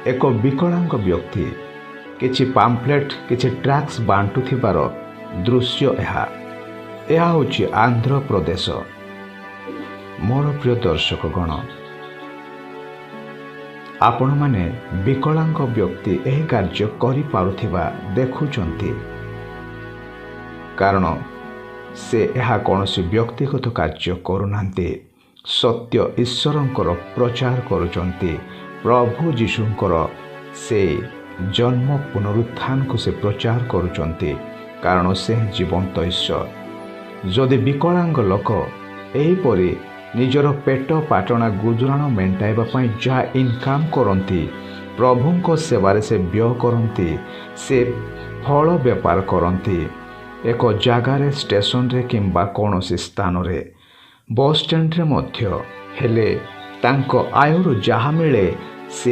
ଏକ ବିକଳାଙ୍ଗ ବ୍ୟକ୍ତି କିଛି ପାମ୍ଫଲେଟ୍, କିଛି ଟ୍ରାକ୍ସ ବାଣ୍ଟୁଥିବାର ଦୃଶ୍ୟ ଏହା। ଏହା ହେଉଛି ଆନ୍ଧ୍ରପ୍ରଦେଶ। ମୋର ପ୍ରିୟ ଦର୍ଶକଗଣ, ଆପଣମାନେ ବିକଳାଙ୍ଗ ବ୍ୟକ୍ତି ଏହି କାର୍ଯ୍ୟ କରିପାରୁଥିବା ଦେଖୁଛନ୍ତି, କାରଣ ସେ ଏହା କୌଣସି ବ୍ୟକ୍ତିଗତ କାର୍ଯ୍ୟ କରୁନାହାନ୍ତି। ସତ୍ୟ ଈଶ୍ୱରଙ୍କର ପ୍ରଚାର କରୁଛନ୍ତି। ପ୍ରଭୁ ଯୀଶୁଙ୍କର ସେ ଜନ୍ମ, ପୁନରୁତ୍ଥାନକୁ ସେ ପ୍ରଚାର କରୁଛନ୍ତି, କାରଣ ସେ ଜୀବନ୍ତ ଈଶ୍ୱର। ଯଦି ବିକଳାଙ୍ଗ ଲୋକ ଏହିପରି ନିଜର ପେଟ ପାଟଣା ଗୁଜୁରାଣ ମେଣ୍ଟାଇବା ପାଇଁ ଯାହା ଇନକମ୍ କରନ୍ତି, ପ୍ରଭୁଙ୍କ ସେବାରେ ସେ ବ୍ୟୟ କରନ୍ତି। ସେ ଫଳ ବେପାର କରନ୍ତି ଏକ ଜାଗାରେ, ଷ୍ଟେସନରେ କିମ୍ବା କୌଣସି ସ୍ଥାନରେ, ବସ୍ ଷ୍ଟାଣ୍ଡରେ ମଧ୍ୟ ହେଲେ, ତାଙ୍କ ଆୟରୁ ଯାହା ମିଳେ ସେ